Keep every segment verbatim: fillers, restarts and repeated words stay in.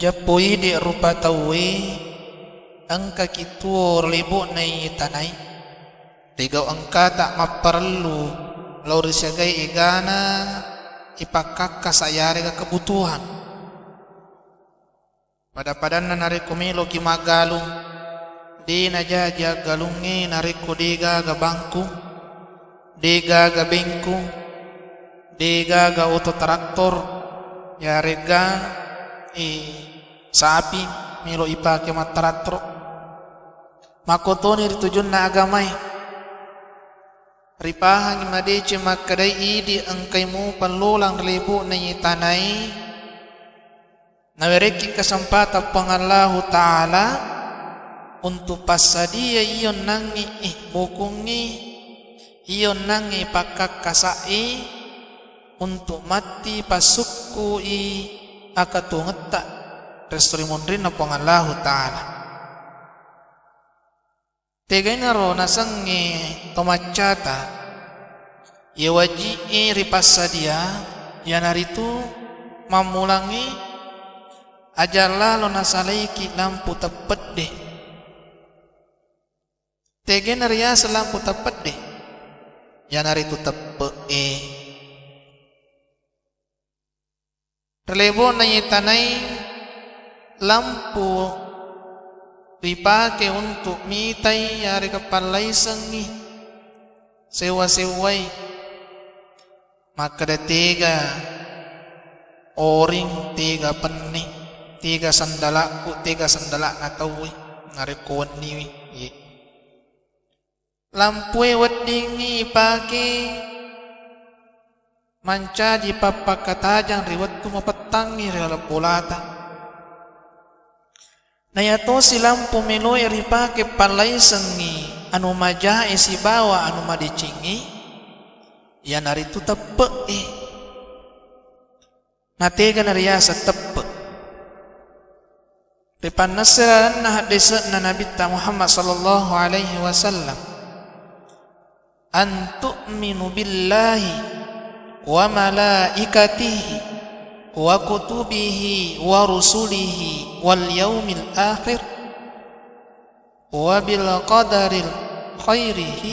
Jappo idi rupa tauwe, engkaki tuo ri lebo'na iye tanae, rigau engkata mapparellu lao risiagai egana ipakkakasa yarega kebutuhan. Pada-padanna narekko meloki maggalung, de najaji aggalungnge narekko de gaga bangku, de gaga bengku, de gaga oto traktor, yarega, eh, sapi melo ipake mattraktor. Makkotoni ri tujunna agamae. Ripahangi madeceng makkedai idi engkai mupa lolang ri lebo'na iye tanae, nawerekki kesempatan Puang Allahu Ta'ala untuk passadia iyo nangngi, eh, bokungngi, iyo nangngi pakkakkasai untuk matti passukku'i akatuongetta ri esso ri munrinna Puang Allahu Ta'ala. Tegainaro nasengnge to maccata, iye waji'i ripassadia, iyanaritu mammulangngi aja lalo nasalaiki lampu teppedde. Tegaina riaseng lampu teppedde, iyanaritu teppe'e. Ri lebo'na iye tanae lampu ripake untuk mitai yarega pallaisengngi sewwa-sewwai. Makkeda tega oring, tega penni, tega sandalakku, tega sandalakna tauwe narekko wenniwi. Iye. Lampue weddingngi ipake mancaji pappakatajang ri wettu mapettangngi ri laleng bolata. Nayatosi lampu meloe ripake pallaisengngi anu majae sibawa anu madecengngi, iyanaritu teppe'e. Natega nariaseng teppe'. Ripannessai lalenna haddese'na Nabitta Muhammad sallallahu alaihi wasallam, "An tu'minu billahi wa malaikatihi wa kutubihi wa rusulihi wal yaumil akhir wa bil qadaril khairihi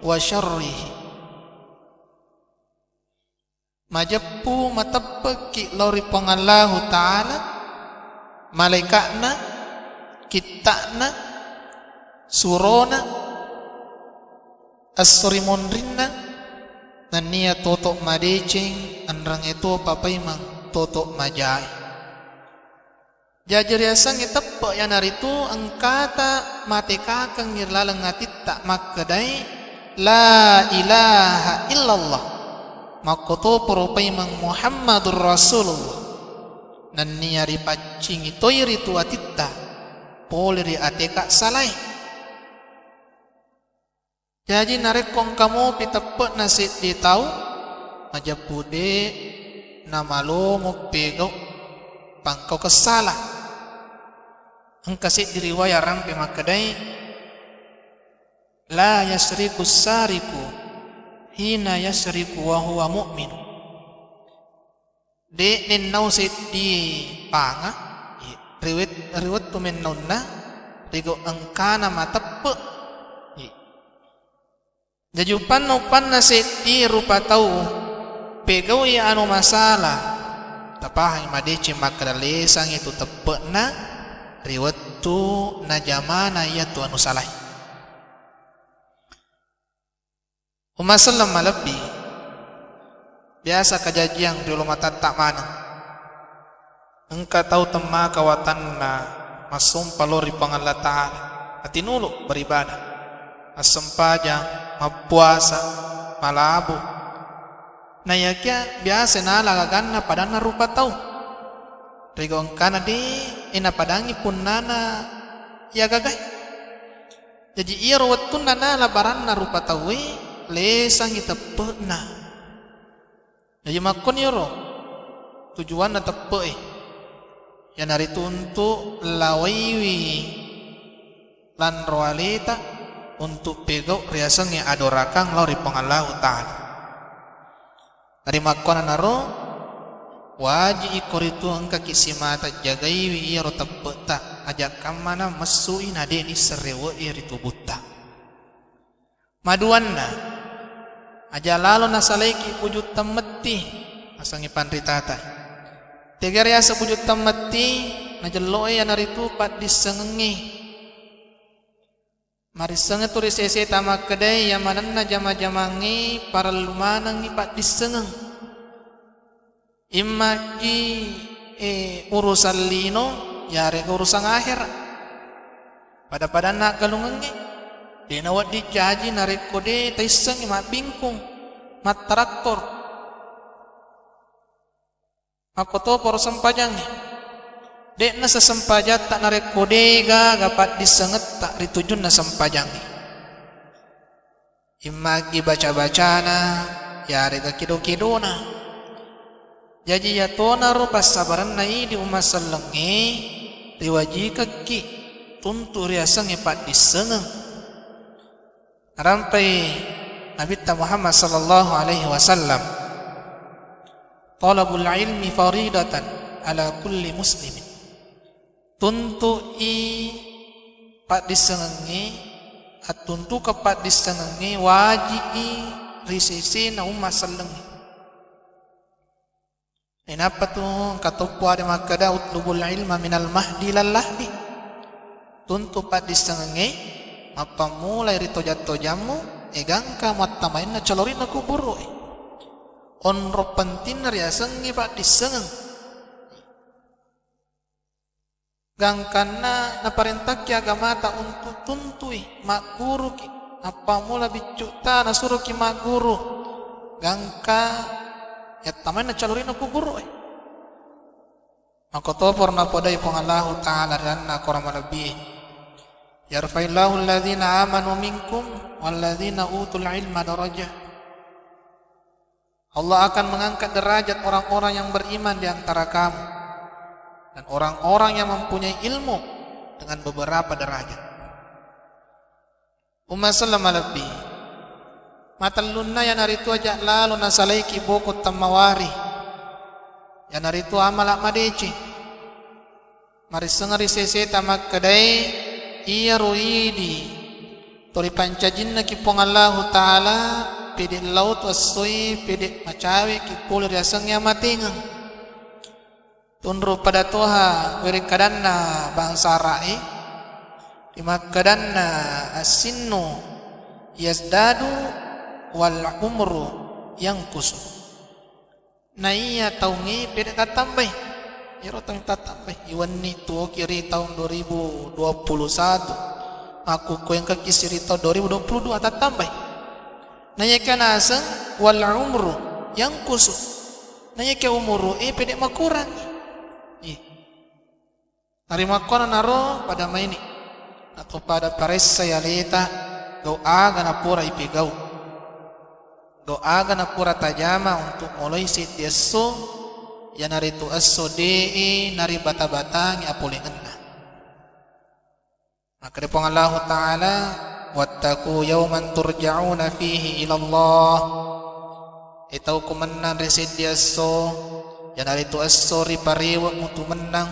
wa syarrihi." Majeppu mateppe'ki lao ri Puang Allahu Ta'ala, malaika'na, kitta'na, surona, esso ri monrinna, nennia toto madeceng, enrengnge topa paimeng toto majae. Jaji riasengnge teppe' iyanaritu engkata matekakengngi ri laleng atitta makkedae, "La ilaha illallah." Makkotoparo paimeng Muhammadur Rasulullah. Nennia ripaccingi toi ritu atitta pole ri ateka salae. Jaji, narekko engka mopi teppe'na seddi tau, majeppu de' namalomo pegau, pangkau kessala. Engka seddi riwaya rampe makkedai, "La yasriku sariku hina yasriku wa huwa mu'min." De' nennau seddi panga, ri wet-, ri wettu mennaunna, rigau engkana mateppe'. Jaji, uppanna-uppanna seddi rupa tau, pegaui anu masala, tapahangi madeceng makkeda lesangngi tu teppe'na ri wettu najamana iyatu anu salae. Umma selleng malebbi, biasa kajajiang riolo matatta maneng. Engka tau temmaka watanna massompa lao ri Puang Allah Ta'ala, atinulu beribadah, massempajang, mappuasa, malabu. Naiyakia biasa nala gaganna padanna rupa tau. Rigau engkana de' napadangi punnana iya gagai. Jaji, iyaro wettunna nala baranna rupa tauwe, lesangngi teppe'na. Jaji, makkoniro tujuanna teppe'e, iyanaritu untuk lawaiwi lanro aleta untuk pegau riasengnge adorakang lao ri Puang Allahu Ta'ala. Narimakkuannanaro, Waji'i koritu engkaki simata jagaiwi iyaro teppe'ta, aja kammana messui na de' nisseng rewe'e ri tubutta. Maduanna, aja lalo nasalaiki bujutta metti, asengngi panritata. Tega riaseng bujutta metti, najello'e iyanaritu paddissengengngi. Marissengeng tu ri seseta makkedae, iya manenna jama-jamangnge parellu manengngi paddissengeng. Immaji, eh, urusan lino, yarega urusan akhera. Pada-padanna aggalungengnge, de' nawedding jaji narekko de' taissengngi mabbingkung, mattaraktor. Makkotoparo sempajangnge. De'na sesempajatta narekko de'gaga paddissengetta ri tujunna sempajangnge. Immagi baca-bacana, yarega kedo-kedona. Jaji, iyatonaro passabarenna idi umma sellengnge riwajikekki tuntu riasengnge paddissengeng. Narampai Nabitta Muhammad sallallahu alaihi wasallam, "Thalabul ilmi faridatan ala kulli muslimin." Tuntu'i paddissengengnge, attuntukeng paddissengengnge waji'i ri sesena umma sellengnge. Nainappa tu engka toppo ada makkeda, "Utlubul ilma minal mahdi ilal lahdi." Tuntu paddissengengnge mappammulai ri tojang-tojammu, e gangka muattamainna calorinna kuburu'e. Onrong pentinna riasengnge paddissengeng. Gangkanna naparentakki agamata untuk tuntui, magguruki, nappammula biccu'ta nasuroki magguru, gangka yattamainna calorinna kuburu'e. Makkotoparo napodai Puang Allahu Ta'ala ri anunna korang malebbie, "Yarfa'illahu alladzina amanu minkum walladzina utul ilma darajah." Allah akan mengangkat derajat orang-orang yang beriman di antara kamu dan orang-orang yang mempunyai ilmu dengan beberapa derajat. Umma selleng malebbi. Matellunna, iyanaritu aja lalo nasalaiki boko temmawari, iyanaritu amala madeceng. Marisseng ri seseta makkedae, iyaro idi to ripancajinnaki Puang Allahu Ta'ala, pede lao tu essoe, pede macaweki pole riasengnge amatengeng. Tunru pada toha weri kadanna bangsa Ara'e, rimakkadanna assinnu yazdadu wal umru yangkusu. Naiya taungnge pede tattambai. Iyaro taung tattambai. Iwenni tuoki ri taung dua ribu dua puluh satu. Makkukkuengkaki si ri taung dua ribu dua puluh dua tattambai. Naiyakia naseng wal umru yangkusu. Naiyakia umuru e pede makurang. Ih. Narimakkuannanaro pada maini, atau pada paressai aleta, gau aga napura ipegau, gau aga napura tajama untuk moloi seddi esso, iyanaritu esso de'e naribata-batangi apolengenna. Makkeda Puang Allahu Ta'ala, "Wattaqu yauman turja'una fihi ilallah." E tau, ku mennang ri seddi esso, iyanaritu esso riparewe mutu mennang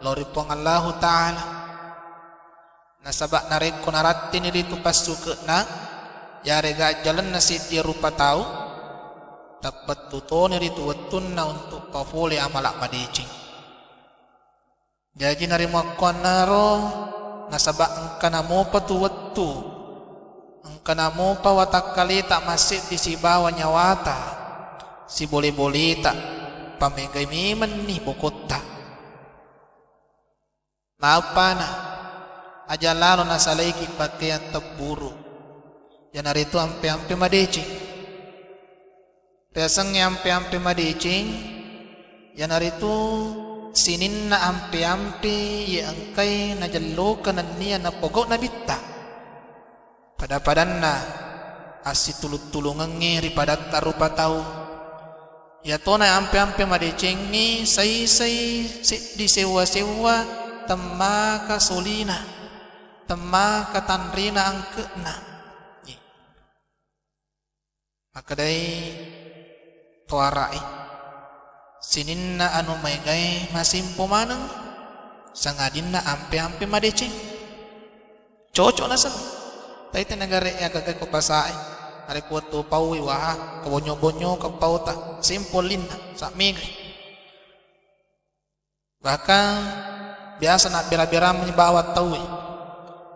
lao ri Puang Allahu Ta'ala. Nasaba narekko narattini ritu passuke'na, yarega ajjalenna seddi rupa tau, tappettu toni ritu wettunna untuk pafole amala madeceng. Jaji narimakkuannaro, nasaba engkana mopa tu wettu, engkana mopa watakkaleta masseddi sibawa nyawata, sibole-boleta, pamegai memenni bokotta. Mappana, aja lalo nasalaiki pakeang tebburu, iyanaritu ampe-ampe madeceng. Riasengnge ampe-ampe madeceng, iyanaritu sininna ampe-ampe iye engkai najellokeng nennia napogau Nabitta. Pada-padanna assitulung-tulungengnge ri padatta rupa tau. Iyatona ampe-ampe madecengnge saisai seddi sewwa-sewwa temmaka solina, temmaka tanrena angke'na. Makkedai to Ara'e, Sininna anu maegae masimpo maneng, sangadinna ampe-ampe madeceng. Cocok naseng. Taite nagare e agaga ko pasae. Narekko wettu paui, waha, kebonyo-bonyo ke pauta, simpo linna, sa megai. Bahkan biasa nabbera-bera mani bawang tauwe.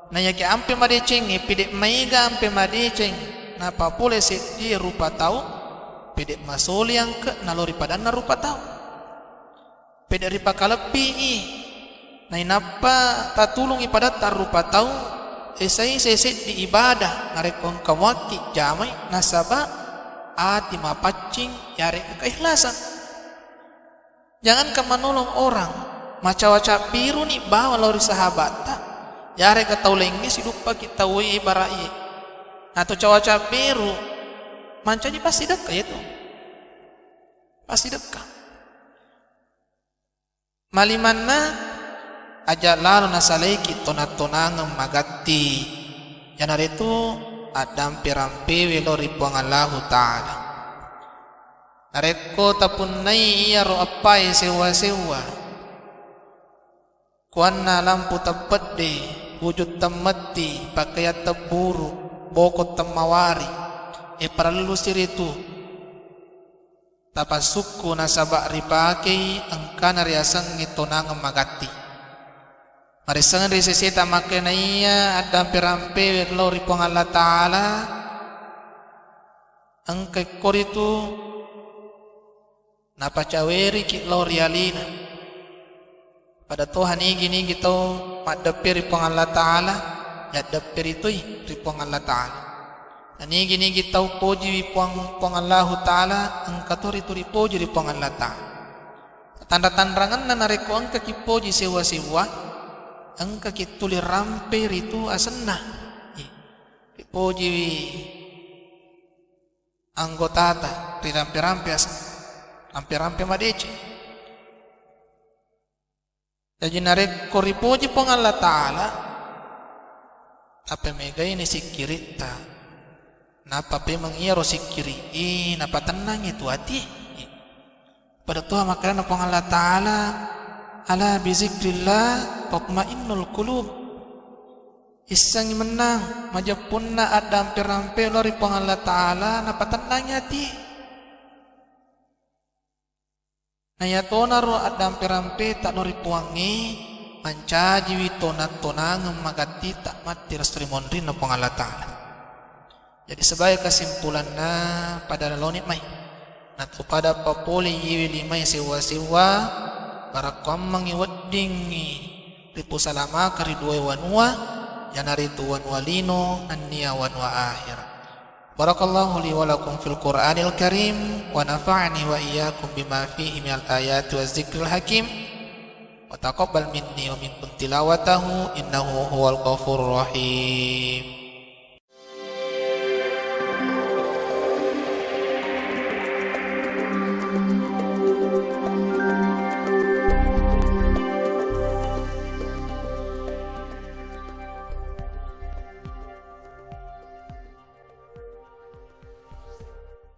Na iyake ampe madecengnge, pede maega ampe madeceng, napapole seddie rupa tau, pede masoli angke nalori padanna rupa tau. Pede ripakalebbii, nainappa tatulungi padatta rupa tau, esai seseddi ibadah narekko engka muakki jamai, nasaba ati mapaccing yarega keikhlasan. Jangankan manolong orang, macawa cabbiruni bawang lao ri sahabatta, yarega tau laingnge siduppaki tauwe ibara'e. Nato cawa cabbiru, mancaji passidekka yetu. Passidekka. Malimanna, aja lalo nasalaiki tona-tonangeng magatti, iyanaritu addampe-rampewe lao ri Puang Allahu Ta'ala. Narekko tapunnai iyaro eppae sewwa-sewwa, kuanna lampu teppedde, wujud temmetti, pakaian tebburu, boko temmawari, e parellusi ritu tapassukku nasaba ripakei engkana riasengnge tonangeng magatti. Marisseng ri seseta makkenaiya addampe-rampewe lao ri Puang Allah Ta'ala, engka ikkoritu napacaweriki lao ri alena. Pada toha nigi-nigi tau maddeppe ri Puang Allah Ta'ala, yaddeppe ritoi ri Puang Allah Ta'ala. Na nigi-nigi tau pojiwi Puang, Puang Allahu Ta'ala, engka to ritu ripoji ri Puang Allah Ta'ala. Tanra-tanrangenna narekko engkaki poji sewwa-sewwa, engkaki tuli rampe ritu asenna. Ripojiwi anggotata, rirampe-rampe asenna, rampe-rampe madeceng. Jaji narekko ripoji Puang Allah Ta'ala, tapemegaini sikkiritta, nappa pemeng iyaro sikkiri e, napatennangi tu ati. Pada toha makkedana Puang Allah Ta'ala, "Ala bizikrillah tatmainnul qulub." Issengngi mennang majeppunna addampe-rampe lao ri Puang Allah Ta'ala, napatennangi ati. Na iyatonaro addampe-rampeta lao ri Puangnge, mancajiwi tona-tonangeng magattita matti ri monrinna Puang Allah Ta'ala. Jadi, sebagai kesimpulanna, pada laloni mai. Natopada papole iyewe limae sewwa-sewwa, barakkuammengngi weddingngi ripusalamaka ri duae wanua, iyanaritu wanua lino nennia wanua akhera. Barakallahu li wa lakum fil Qur'anil Karim, wa nafa'ani wa iyyakum bima fihi minal ayati wa zikril hakim, wa taqabbal minni wa minkum tilawatahu, innahu huwal ghafurur rahim.